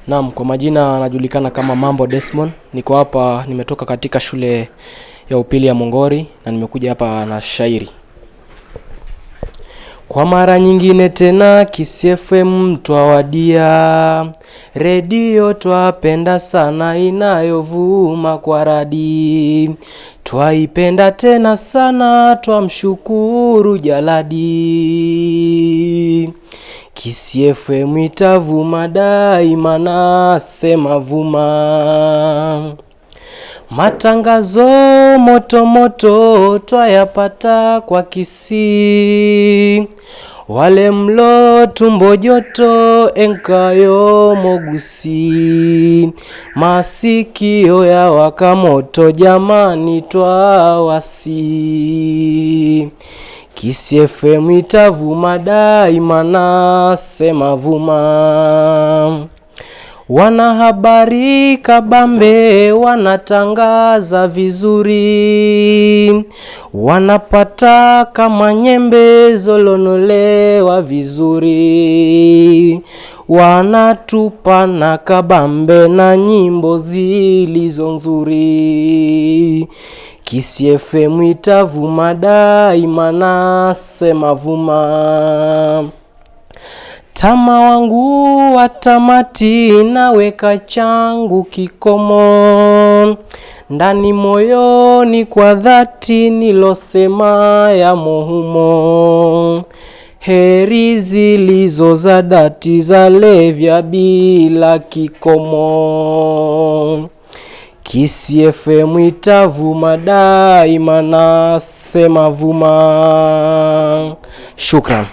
Naam, kwa majina anajulikana kama Mambo Desmond. Niko hapa, nimetoka katika shule ya upili ya Mongori na nimekuja hapa na shairi. Kwa mara nyingine tena Kisii FM twawadia, redio twapenda sana inayovuma kwa radi, twaipenda tena sana, twamshukuru Jaladi. Kisii FM itavuma daima, nasema vuma. Matangazo moto moto twayapata kwa Kisii, wale mlo tumbo joto enkayo mogusi, masikio ya waka moto jamani twawasi. Kisii FM itavuma daima, nasema vuma. Wanahabari kabambe wanatangaza vizuri, wanapata kama nyembe zolonolewa vizuri, wanatupa na kabambe na nyimbo zilizo nzuri. Kisii FM itavuma daima, nasema vuma. Tama wangu wa tamati, naweka changu kikomo, ndani moyoni kwa dhati nilosema yamo humo. Heri zilizo za dhati zalevya bila kikomo. Kisii FM itavuma daima, nasema vuma. Shukran.